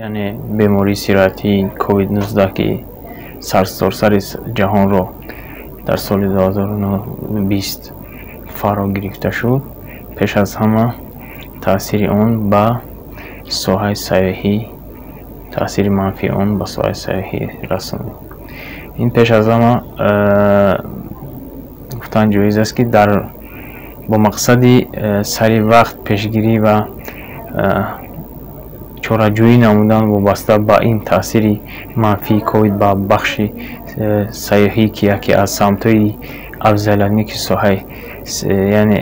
Яъне бемории сироятии COVID-19, ки сарсаросари ҷаҳонро дар соли 2020 фаро гирифта шуд, пеш аз ҳама таъсири он ба соҳаи сайёҳӣ, таъсири манфии он ба соҳаи сайёҳӣ расонид. Ин пеш аз ҳама гуфтан ҷоиз аст, ки дар бо мақсади сари вақт пешгирӣ ва чораҷӯӣ намудан вобаста ба ин таъсири манфии ковид ба бахши сайёҳӣ, ки яке аз самтҳои афзалиятноки соҳаи, яъне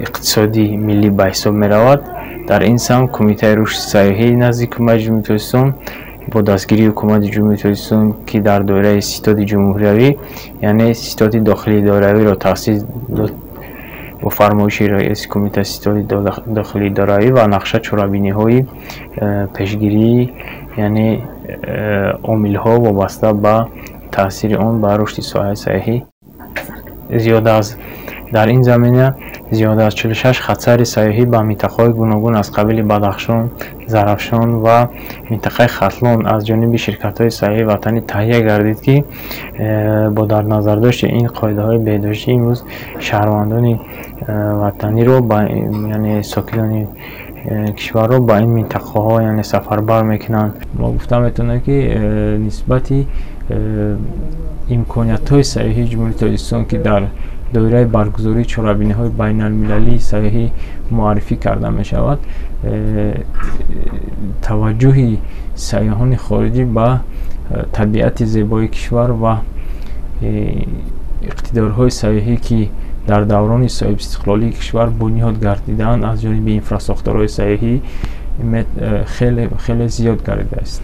иқтисодии миллӣ ба ҳисоб меравад, дар ин самт Кумитаи рушди сайёҳӣ назди Ҳукумати Ҷумҳурии Тоҷикистон бо дастгирии Ҳукумати Ҷумҳурии Тоҷикистон, ки дар доираи ситоди ҷумҳуриявӣ, яъне ситоди дохилии идоравиро таъсис дод, бо фармоиши раиси кумита ситоди дохилии идоравӣ ва нақша чорабиниҳои пешгирии, яъне омилҳо вобаста ба таъсири он ба рушди соҳаи сайёҳӣ, зиёда аз дар ин замина зиёда аз 46 хатсайри сайёҳӣ ба минтақаҳои гуногун аз қабили Бадахшон, Зарафшон ва минтақаи Хатлон аз ҷониби ширкатҳои сайёҳии ватанӣ таҳия гардид, ки бо дар назардошти ин қоидаҳои беҳдоштӣ имрӯз шаҳрвандони ватаниро, яъне сокинони кишварро ба ин минтақаҳо, яъне сафарбар мекунанд. Мо гуфта метавонем, ки нисбати имкониятҳои сайёҳии Ҷумҳурии Тоҷикистон, ки дар доираи баргузории чорабиниҳои байналмилалии сайёҳӣ муаррифӣ карда мешавад, таваҷҷӯҳи сайёҳони хориҷӣ ба табиати зебои кишвар ва иқтидорҳои сайёҳӣ, ки дар даврони соҳибистиқлолии кишвар бунёд гардидаанд аз ҷониби инфрасохторҳои сайёҳӣ, хеле хеле зиёд гардидааст.